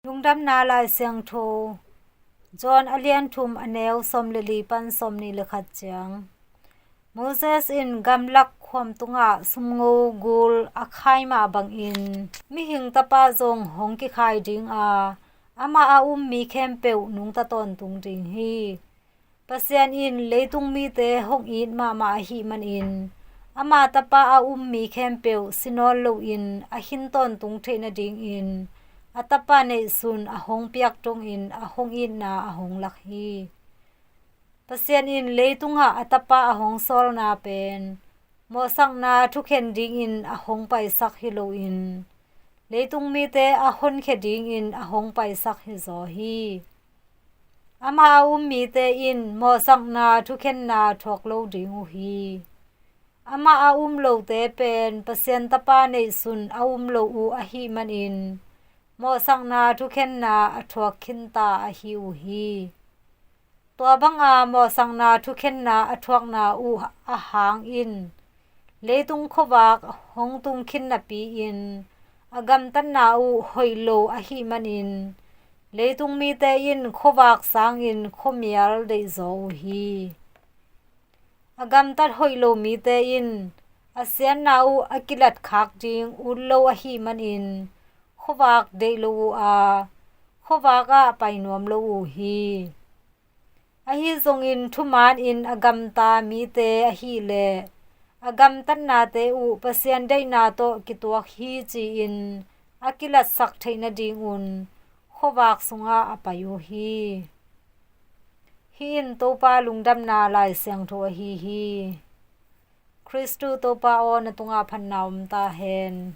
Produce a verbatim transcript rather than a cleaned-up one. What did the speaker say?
Lungdamna Lai Siangtho, John a lian thum, a neu sawm le li pan sawm nih le khat ciang. Moses in gamlak khuam tungah sumngo gul a khai mah bangin, mihing tapa zong hong kikhai ding a, amah a um mi khempeuh nungta tawntung ding hi. Pasian in leitung mite hong it mahmah ahih manin, ama tapa a um mi khempeuh si nawn loin a hin tawntung theih nadingin, a tapa neihsun a hong piak dongin a hong itna a hong lak hi. Pasian in leitungah a tapa a hong sawlna pen mawhsakna thukhen dingin a hong paisak hi loin, leitung mite a honkhia dingin a hong paisak hi zaw hi. Amah a um mite in mawhsakna thukhenna thuak lo ding uh hi. Amah a um lote pen Pasian tapa neihsun a um lo uh ahih manin, mawhsakna thukhenna a thuak khinta ahi uh hi. Tua banga mawhsakna thukhenna a thuakna uh a hangin, leitung khuavak hong tung khin napi-in, a gamtatna uh hoih lo ahih manin, leitung mite in khuavak sangin khuamial deihzaw uh hi. A gamtat hoih lo mite in a siatna uh a kilatkhak ding ut lo ahih manin, khuavak deih lo uh a, khuavak ah pai nuam lo uh hi. Ahi zongin thumanin a gamta mite ahileh, a gamtatnate uh Pasian deihna tawh kituak hi ci-in a kilatsak theih nadingun khuavak sungah a pai uh hi. Hih in Topa lungdamna Lai Siangtho ahi hi. Khristu Topa aw, na tungah phatna om ta hen.